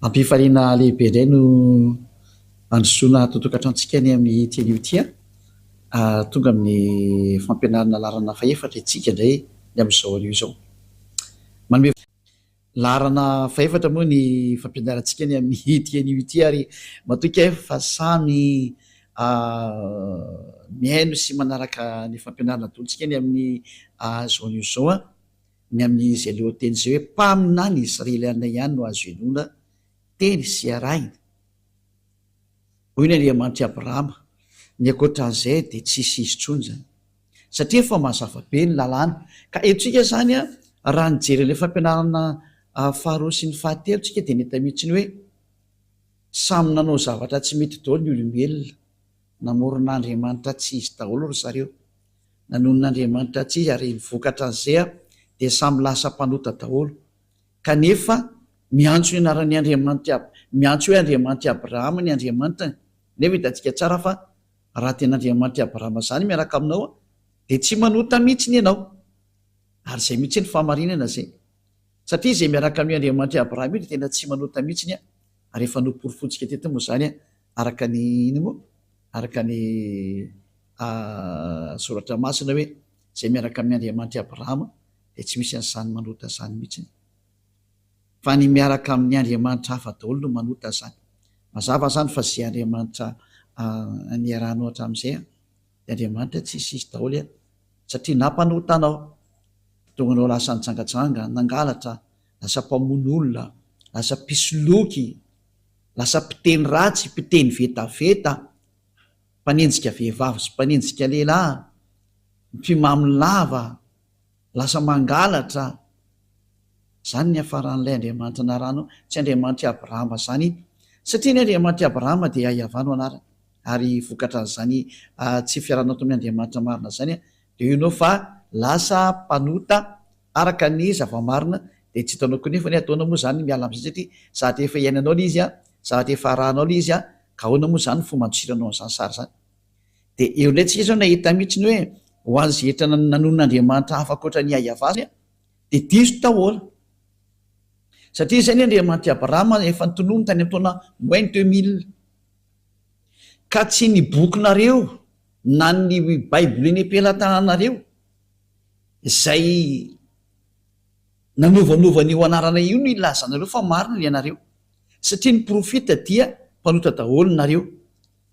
Ampifaliana lehibe indray no androsoana ato an-tokantranontsika ny amin'ity anio ity an! Tonga amin'ny fampianarana laharana fahefatra isika indray ny amin'izao anio izao. Manome laharana fahefatra moa ny fampianarantsika ny amin'ity anio ity ary matoky aho fa samy mihaino sy manaraka ny fampianarana ataontsika ny amin'izao anio izao an! Ny amin'izay lohateny izay hoe mpaminany Israeliana ihany no azo henoina teny sy arahina. Hoy ny Andriamanitr'i Abrahama, ny ankoatran'izay dia tsy hisy izy intsony izany. Satria efa mazava be ny lalàna. Ka eto tsika izany raha nijery an'ilay fampianarana faharoa sy ny fahatelo tsika dia nahita mihitsy ny hoe samy nanao zavatra tsy mety daholo ny olombelona. Namorona Andriamanitra tsy izy daholo ry zareo. Nanonona Andriamanitra tsy izy ary ny vokatra an'izay dia samy lasa mpanota daholo. Kanefa miantso ny anaran'ny Andriamanitry Ab, miantso hoe Andriamanitr'i Abrahama ny Andriamanitrany, nefa hitantsika tsara fa raha tena Andriamanitr'i Abrahama izany miaraka aminao dia tsy manota mihitsiny ianao. Ary izay mihitsy ny fahamarinana izay. Satria izay miaraka amin'io Andriamanitr'i Abrahama io dia tena tsy manota mihitsiny ary efa noporofointsika teto moa izany araka ny inona moa? Araka ny Soratra Masina hoe izay miaraka amin'i Andriamanitr'i Abrahama dia tsy misy an'izany manota izany mihitsiny. Fa ny miaraka amin'ny andriamanitra hafa daholo no manota izany. Mazava izany fa izay andriamanitra niarahanao hatramin'izay dia andriamanitra tsisy izy daholo satria na mpanota anao, tonga anao lasa nijangajanga, nangalatra, lasa mpamono olona, lasa mpisoloky, lasa mpiteny ratsy, mpiteny vetaveta, mpanenjika vehivavy sy mpanenjika lehilahy, mpimamo lava, lasa mangalatra, izany ny hiafaran'ilay Andriamanitra naranao, tsy Andriamanitr'i Abrahama izany, satria ny Andriamanitr'i Abrahama dia Yavah no anarany, ary vokatran'izany tsy fialanao tamin'ny Andriamanitra marina izany dia io ianao fa lasa mpanota araka ny zava-marina, dia tsy hitanao koa nefa ny ataonao moa izany miala amin'izay satria zavatra efa iainanao ilay izy, zavatra efa arahanao ilay izy, ka ahoana moa izany ny fomba andosiranao an'izany sary izany? Dia eo indray tsika izao nahita mihitsy ny hoe ho an'izay rehetra nanonona Andriamanitra hafa ankoatra an'i Yavah dia diso daholo. Satria izay ny Andriamanitr'i Abrahama efa notononiny tany amin'ny taona moins 2000. Ka tsy ny bokinareo na ny baiboly eny am-pelatananareo izay nanovanova an'io anarana io no ilazanareo fa marina ny anareo. Satria ny profita dia mpanota daholo nareo.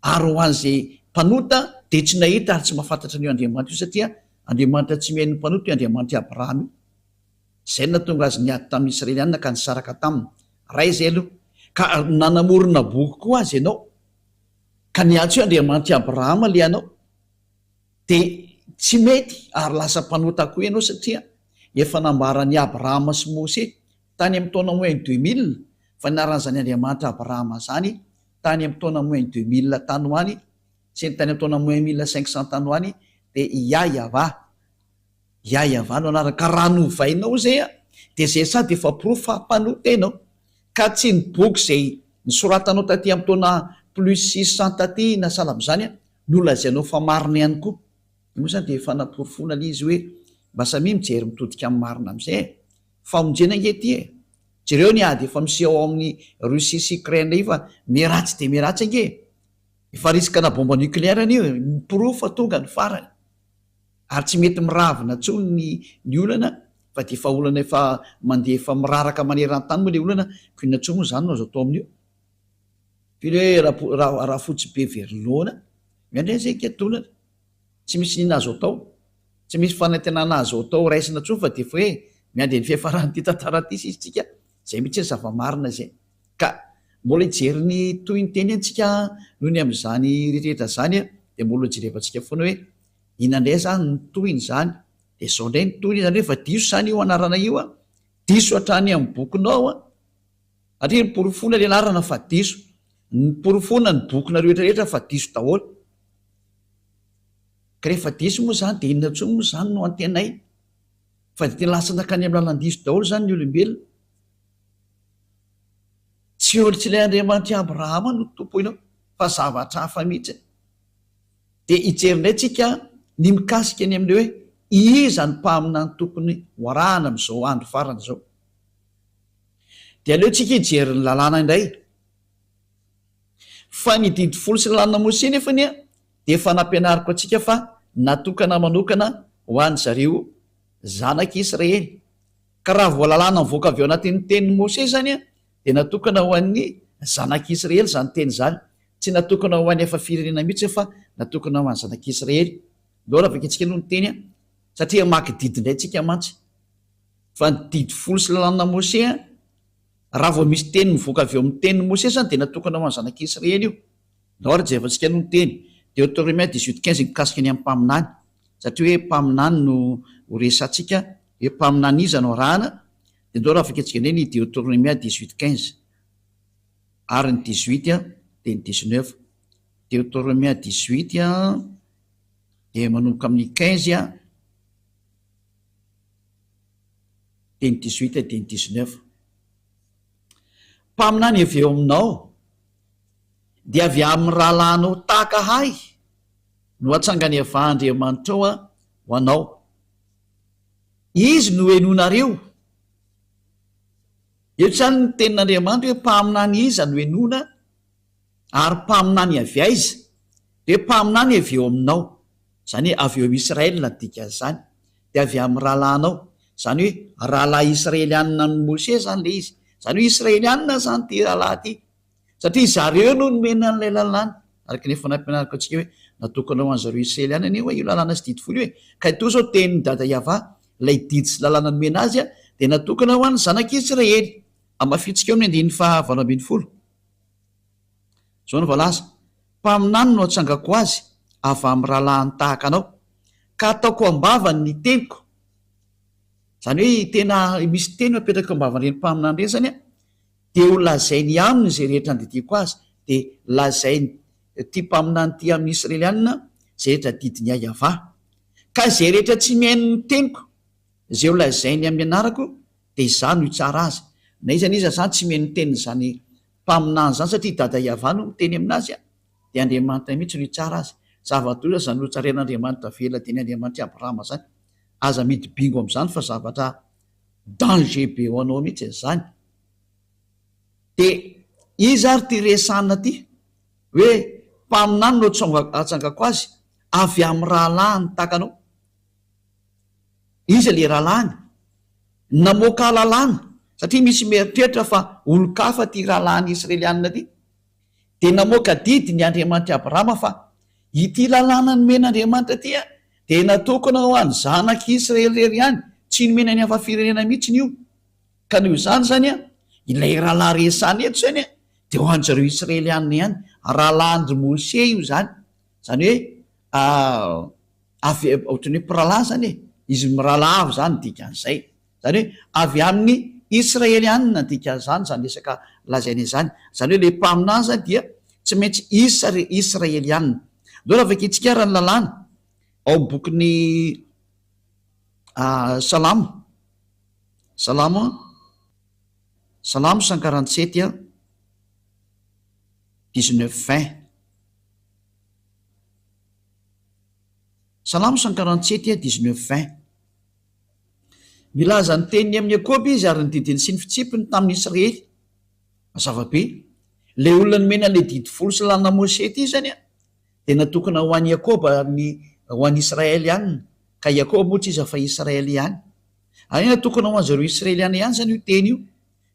Ary ho an'izay mpanota dia tsy nahita ary tsy mahafantatra an'io Andriamanitra io satria Andriamanitra tsy mihaino ny mpanota io Andriamanitr'i Abrahama io. Izay no nahatonga azy niady tamin'ny Israelianina ka nisaraka taminy. Ray izay aloha. Ka nanamorona boky koa aza ianao ka niantso hoe Andriamanitr'i Abrahama ilay anao dia tsy mety ary lasa mpanota koa ianao satria efa nambaran'i Abrahama sy Mose tany amin'ny taona moins 2000 fa ny anaran'izany Andriamanitra Abrahama izany tany amin'ny taona moins 2000 tany ho any sy ny tany amin'ny taona moins 1500 tany ho any dia Yah Yavah, Yah Yavah no anarany, ka raha novainao izay an, dia izay sady efa porofo fa mpanota ianao, ka tsy ny boky izay nosoratanao taty amin'ny taona plus 600 taty na sahala amin'izany an, no lazainao fa marina ihany koa, io moa izany dia fanaporofoana ilay izy hoe mba samia mijery mitodika amin'ny marina amin'izay e, famonjena ange ity e. Jereo ny ady efa miseho ao amin'ny Russie sy Ukraine io fa miharatsy dia miharatsy ange e! Efa risque ana bombe nucléaire anie io e! Miporofo fa tonga ny farany. Ary tsy mety miravina intsony ny ny olana fa dia efa olana efa mandeha efa miraraka maneran-tany moa ilay olana ko inona intsony moa izany no azo atao amin'io? Firy hoe raha rafotsy be very laona, miandry an'izay higadonana. Tsy misy n'inona azo atao. Tsy misy fanantenana azo atao raisina intsony fa dia efa hoe miandry ny fiafaran'ity tantara ity sisa isika. Izay mihitsy ny zava-marina izay. Ka mbola hijery ny tohiny teny antsika noho ny amin'izany rehetrarehetra izany dia mbola ho jerevantsika foana hoe inona indray izany ny tohiny izany. Dia izao indray ny tohiny izany hoe efa diso izany io anarana io an! Diso hatrany amin'ny bokinao an! Satria niporofoina ilay anarana fa diso. Niporofoina ny bokinareo rehetrarehetra fa diso daholo. Ka rehefa diso moa izany dia inona intsony moa izany no antenaina? Fa dia tena lasa nankany amin'ny lalan-diso daholo izany ny olombelona. Tsy eo tsy ilay Andriamanitr'i Abrahama no tompoinao fa zavatra hafa mihitsy. Dia hijery indray tsika ny mikasika ny amin'ilay hoe iza ny mpaminany tokony ho arahana amin'izao andro farany izao. Dia aleo tsika hijery ny lalàna indray. Fa ny didy folo sy lalàna Mosesy nefa anie dia efa nampianariko antsika fa natokana manokana ho an zareo zanak' Israely. Ka raha vao lalàna mivoaka avy ao anatin'ny tenin'i Mosesy izany dia natokana ho an'ny zanak' Israely izany teny izany. Tsy natokana ho an'ny hafa firenena mihitsy fa natokana ho an'ny zanak' Israely. Ndao raha vakintsika aloha ny teny satria hamaky didy indray tsika mantsy. Fa ny didy folo sy lalàna Mosesy Raha vao misy teny mivoaka avy eo amin'ny tenin'i Mosesy izany dia natokana ho an'ny zanak'i Israely io. Ndao ary jerevantsika aloha ny teny. Deoteronomia 18 15 mikasika ny amin'ny mpaminany. Satria hoe mpaminany no ho resahantsika, hoe mpaminany iza no arahana, dia ndao raha vakintsika indray ny Deoteronomia 18 15 ary ny 18 dia ny 19. Deoteronomia 18 dia manomboka amin'ny 15 dia ny 18 dia ny 19. Mpaminany avy eo aminao dia avy amin'ny rahalahinao tahaka ahy no hatsangany Yavah Andriamanitrao ho anao. Izy no henoinareo. Eto izany ny tenin'Andriamanitra hoe mpaminany iza no henoina ary mpaminany avy aiza? Dia hoe mpaminany avy eo aminao. Izany hoe avy eo amin'i Israel ny dikan'izany. Dia avy amin'ny rahalahinao. Izany hoe rahalahy israelianina amin'i Mosesy izany ilay izy. Izany hoe israelianina izany ity rahalahy ity. Satria zareo no nomena an'ilay lalàna. Araka ny efa nampianariko antsika hoe natokana ho an'zareo israelianina anie hoe io lalàna sy didy folo io e. Ka itoa izao tenin'i Dada Yavah, ilay didy sy lalàna nomena azy dia natokana ho an'ny zanak'Israely. Hamafintsika eo amin'ny andininy faha 18. Izao no voalaza, Mpaminany no hatsangako azy avy amin'ny rahalahiny tahaka anao, ka hataoko am-bavany ny teniko. Izany hoe tena misy teny apetraka eo am-bavan'ireny mpaminany ireny izany an, dia ho lazainy aminy izay rehetra andidiako azy, dia lazain'ity mpaminany ity amin'ny Israelianina izay rehetra didin'i Yavah. Ka izay rehetra tsy mihaino ny teniko, izay ho lazainy amin'ny anarako, dia izaho no hitsara azy. Na iza na iza izany tsy mihaino ny tenin'izany mpaminany izany satria i Dada Yavah no miteny aminazy an, dia Andriamanitra mihitsy no hitsara azy. Zava-doza izany notsarain'Andriamanitra velona dia ny Andriamanitr'i Abrahama izany. Aza midy bingo amin'izany fa zavatra danger be ho anao mihitsy izany. Dia iza ary ity resahina ity? Hoe mpaminany no atsangako azy avy amin'ny rahalahiny tahaka anao. Iza ilay rahalahiny? Namoaka lalàna, satria misy mieritreritra fa olon-kafa ity rahalahiny Israelianina ity. Dia namoaka didy ny Andriamanitr'i Abrahama fa ity lalàna nomen'Andriamanitra ity dia natokana ho an'ny zanak'i Israely irery ihany, tsy nomena ny hafa firenena mihitsy io. Ka noho izany izany, ilay rahalahy resahina eto izany dia ho an-dry zareo Israelianina ihany, rahalahin-dry Moshe io izany, izany hoe avy ohatran'ny hoe mpirahalahy izany e, izy mirahalahy avy izany dikan'izay. Izany hoe avy amin'ny Israelianina ny dikan'izany, izany resaka lazaina izany. Izany hoe ilay mpaminany izany dia tsy maintsy Israelianina. Ndao raha vakintsika ary ny lalàna ao amin'ny bokin'ny Salamo, Salamo, Salamo 147, 19 20. Salamo 147, 19 20. Nilaza ny teniny amin'i Jakoba izy ary ny didiny sy ny fitsipiny tamin'i Israely. Mazava be. Ilay olona nomena ilay didy folo sy lalàna Mosesy ity izany dia natokana ho an'i Jakoba ary ny ho an'i Israely ihany. Ka Jakoba moa tsy iza fa Israely ihany. Ary natokana ho an'izareo Israeliana ihany izany io teny io.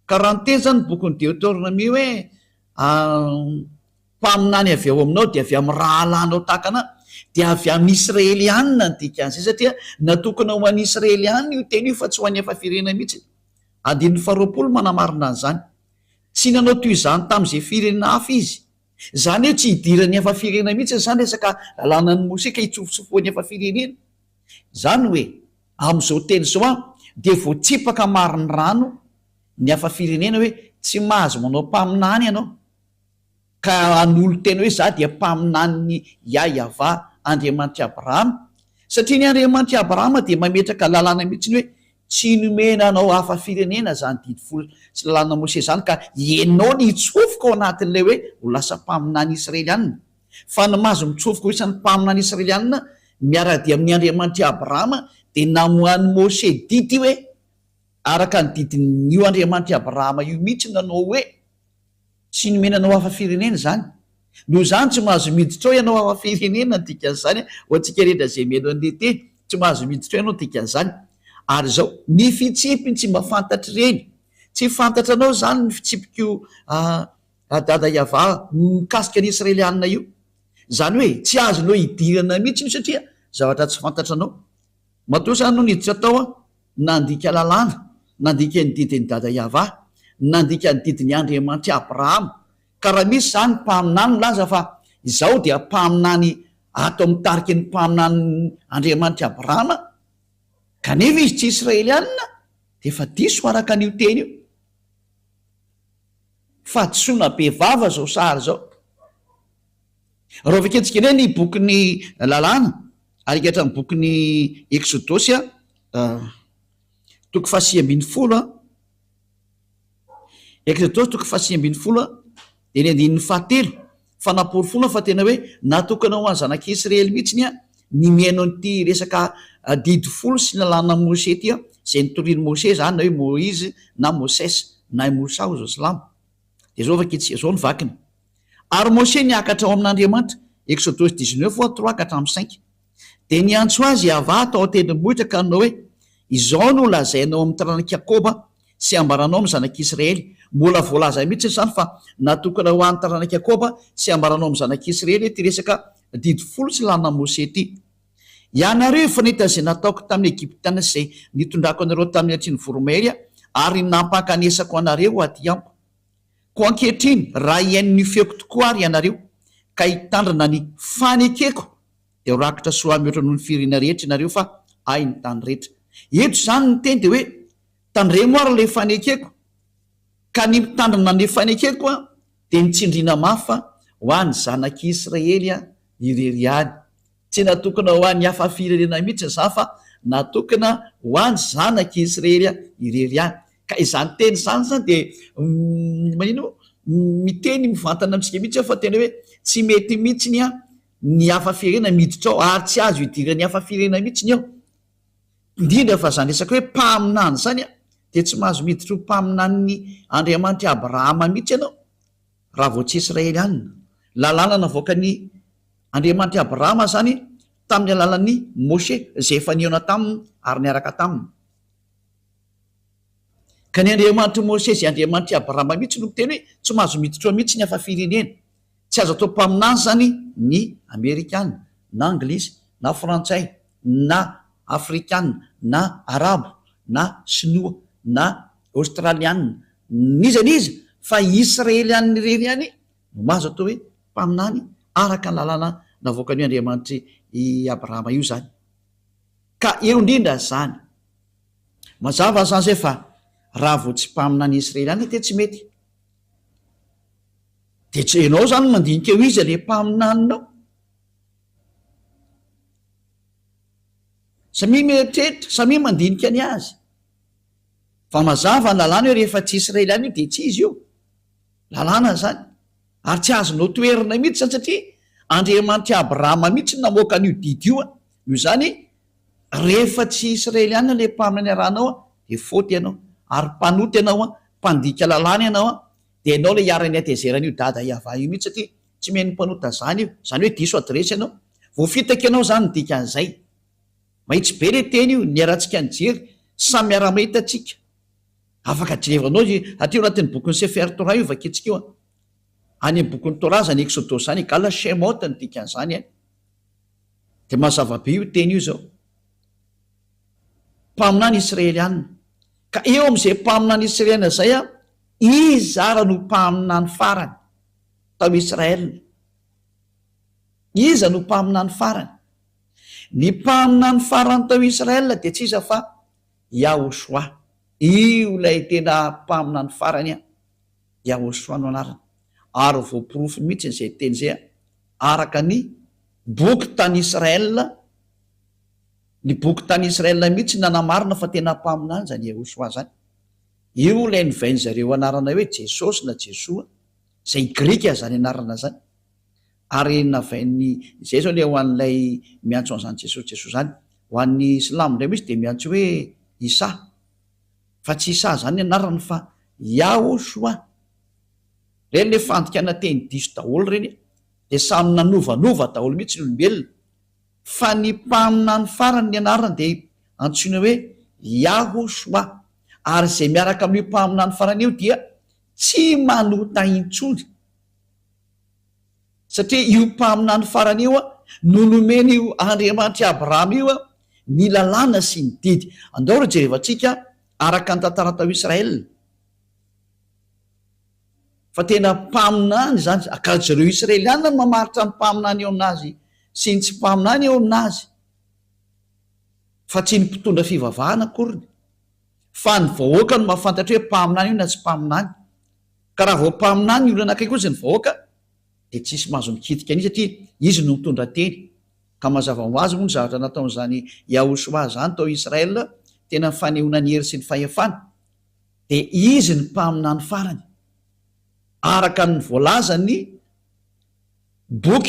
Ka raha niteny izany ny bokin'ny Deoteronomia hoe Mpaminany avy ao aminao dia avy amin'ny rahalahinao tahaka anà, dia avy amin'ny Israelianina ny dikan'izay, satria natokana ho an'ny Israelianina io teny io fa tsy ho an'ny hafa firenena mihitsy. Andininy faharoapolo manamarina an'izany. Tsy nanao toy izany tamin'izay firenena hafa izy. Izany hoe tsy hidiran'ny hafa firenena mihitsy izany resaka lalànan'i Mosesy ka hitsofotsofohan'ny hafa firenena. Izany hoe, amin'izao teny izao an, dia voatsipaka marinrano ny hafa firenena hoe tsy mahazo manao mpaminany ianao. ka hanolo-tena hoe izaho dia mpaminanin'i Yah Yavah, Andriamanitr'i Abrahama, satria ny Andriamanitr'i Abrahama dia mametraka lalàna mihitsy ny hoe tsy nomena anao hafa firenena izany didy folo sy lalàna Mosesy izany ka ianao ny hitsofoka ao anatin'ilay hoe ho lasa mpaminany Israelianina. Fa ny mahazo mitsofoka ho isan'ny mpaminany Israelianina miara-dia amin'ny Andriamanitr'i Abrahama dia namoahan'i Mosesy didy hoe. Araka ny didin'io Andriamanitr'i Abrahama io mihitsy nanao hoe, Tsy nomena anao hafa firenena izany. Noho izany tsy mahazo miditra ao ianao hafa firenena ny dikan'izany ho antsika rehetra izay mihaino an'ilay teny. Tsy mahazo miditra ao ianao ny dikan'izany. Ary izao, ny fitsipiny tsy mba fantatr'ireny. Tsy fantatranao izany ny fitsipik'io Dada Yavah mikasika ny Israelianina io. Izany hoe tsy azonao idirana mihitsy io satria zavatra tsy fantatranao. Matoa izany no niditra tao aho, nandika lalàna, nandika ny didin'i Dada Yavah, nandika ny didin'i Andriamanitr'i Abrahama. Ka raha misy izany mpaminany milaza fa izaho dia mpaminany ato amin'ny tariky ny mpaminanin'i Andriamanitr'i Abrahama, kanefa izy tsy Israelianina, dia efa diso araka an'io teny io. Fahadisoana be vava izao sary izao. Raha vakintsika indray ny bokin'ny Lalàna, ary hatramin'ny bokin'ny Eksodosy, toko fahasivy ambin'ny folo, Eksodosy toko fahasivy ambin'ny folo, dia ny andininy fahatelo, fanaporofoana fa tena hoe natokana ho an'ny zanak'Israely mihitsy ny mihaino an'ity resaka didy folo sy lalàna Moshe ity, izay notorian'i Moshe izany, na hoe Moizy na Mosesy na i Moussa hoy izao silamo. Dia izao vakintsika, izao ny vakiny. Ary Moshe niakatra ao amin'Andriamanitra, Eksodosy dix-neuf trois ka hatramin'ny cinq. Dia niantso azy Yavah tao an-tendrombohitra ka nanao hoe, Izao no lazainao amin'ny taranak'i Jakoba sy ambaranao amin'ny zanak'Israely. Mbola voalaza mihitsy izany fa natokana ho an'ny taranak'i Jakoba sy ambaranao amin'ny zanak'Israely ity resaka didy folo sy lalàna Moshe ity. Ianareo efa nahita izay nataoko tamin'ny Egyptiana sy izay nitondrako anareo tamin'ny hatrin'ny voromahery ary nampankanesako anareo ho aty amiko. Koa ankehitriny, raha hihaino ny feoko tokoa àry ianareo, ka hitandrina ny fanekeko, dia ho rakotra soa mihoatra noho ny firenena rehetra ianareo, fa Ahy ny tany rehetra. Eto izany ny teny dia hoe, Tandremo àry ilay fanekeko. Ka ny mitandrina ny fanekeko dia ny tsindriana mafy fa ho an'ny zanak'Israely irery ihany. Tsy natokana ho an'ny hafa firenena mihitsy izany fa natokana ho an'ny zanak'i Israely irery ihany. Ka izany teny izany izany dia manino moa? Miteny mivantana amintsika mihitsy aho fa tena hoe tsy mety mihitsy ny ny hafa firenena miditra ao ary tsy azo idiran'ny hafa firenena mihitsy ny ao. Indrindra fa izany resaka hoe mpaminany izany dia tsy mahazo miditra ho mpaminanin'i Andriamanitr'i Abrahama mihitsy ianao raha vao tsy Israelianina. Lalàna navoakan'i Andriamanitr'i Abrahama izany tamin'ny alalan'i Moshe izay efa nihaona taminy ary niaraka taminy. Ka ny Andriamanitr'i Moshe izay Andriamanitr'i Abrahama mihitsy no miteny hoe tsy mahazo miditra ao mihitsy ny hafa firenena. Tsy azo atao mpaminany izany ny Amerikana na Anglisy na Frantsay na Afrikana na Arabo na Sinoa na Aostraliana n'iza n'iza fa Israeliana irery ihany no mahazo atao hoe mpaminany araka ny lalàna navoakan'io Andriamanitr'i Abrahama io izany. Ka eo indrindra izany. Mazava izany izay fa raha vao tsy mpaminany Israeliana dia tsy mety. Dia tsy ianao izany no mandinika eo iza ilay mpaminaninao. Samia mieritreritra, samia mandinika ny azy. Fa mazava ny lalàna hoe rehefa tsy Israeliana io dia tsy izy io. Lalàna izany. Ary tsy azonao toherina mihitsy izany satria Andriamanitr'i Abrahama mihitsy no namoaka an'io didy io. Noho izany, rehefa tsy Israeliana ilay mpaminany arahanao dia faute ianao. Ary mpanota ianao, mpandika lalàna ianao, dia ianao ilay iharan'ny hatezeran'io dada Yavah io mihitsy satria tsy mihaino mpanota izany io. Izany hoe diso adiresy ianao. Voafitaka ianao izany ny dikan'izay. Mahitsy be ilay teny io, niarahantsika nijery, samy miara-mahita tsika. Afaka jerevanao izy aty ao anatin'ny bokin'ny Sefer Torah io vakintsika io an. Any amin'ny bokin'ny Torah izany Exodosy izany, egal Shemot ny dikan'izany any. Dia mazava be io teny io izao. Mpaminany Israelianina. Ka eo amin'izay mpaminany Israelianina izay an, iza ara no mpaminany farany tao Israel? Iza no mpaminany farany? Ny mpaminany farany tao Israel dia tsy iza fa Yahoshuah. Io ilay tena mpaminany farany an! Yahoshuah no anarany. Ary voaporofo mihitsy izay teny izay araka ny boky tany Israel, ny boky tany Israel mihitsy nanamarina fa tena mpaminany izany Yahoshuah izany. Io ilay novain-zareo anarana hoe Jesosy na Jesoa, izay grika izany anarana izany. Ary navain'ny, izay izao ilay ho an'ilay miantso an'izany Jesosy Jesoa izany. Ho an'ny silamo indray misy dia miantso hoe Issa. Fa tsy Isa zany ny anarany fa Yahoshua. Reny le fandikana teny diso daholo reny de samy nanovanova daholo mihitsy ny olombelona. Fa ny mpaminany farany ny anarany de antsoina hoe Yahoshua. Ary izay miaraka amin'io mpaminany farany io dia tsy manota intsony. Satria io mpaminany farany io no nomen'io Andriamanitr'i Abrahama io ny lalàna sy ny didy. Andao re jerevantsika araka ny tantara tao Israël fa tena mpaminany izany, ka zareo Israeliana no mamaritra ny mpaminany eo aminazy sy ny tsy mpaminany eo aminazy, fa tsy ny mpitondra fivavahana akoriny, fa ny vahoaka no mahafantatra hoe mpaminany io na tsy mpaminany. Ka raha vao mpaminany ny olona akaiky ozy ny vahoaka dia tsisy mahazo mikitika an'izy satria izy no mitondra teny. Ka mazava ho azy moa ny zavatra nataon'izany Yahoshuah zany tao Israel tena fanehoana ny hery sy ny fahefana dia izy ny mpaminany farany araka ny voalazan'ny boky.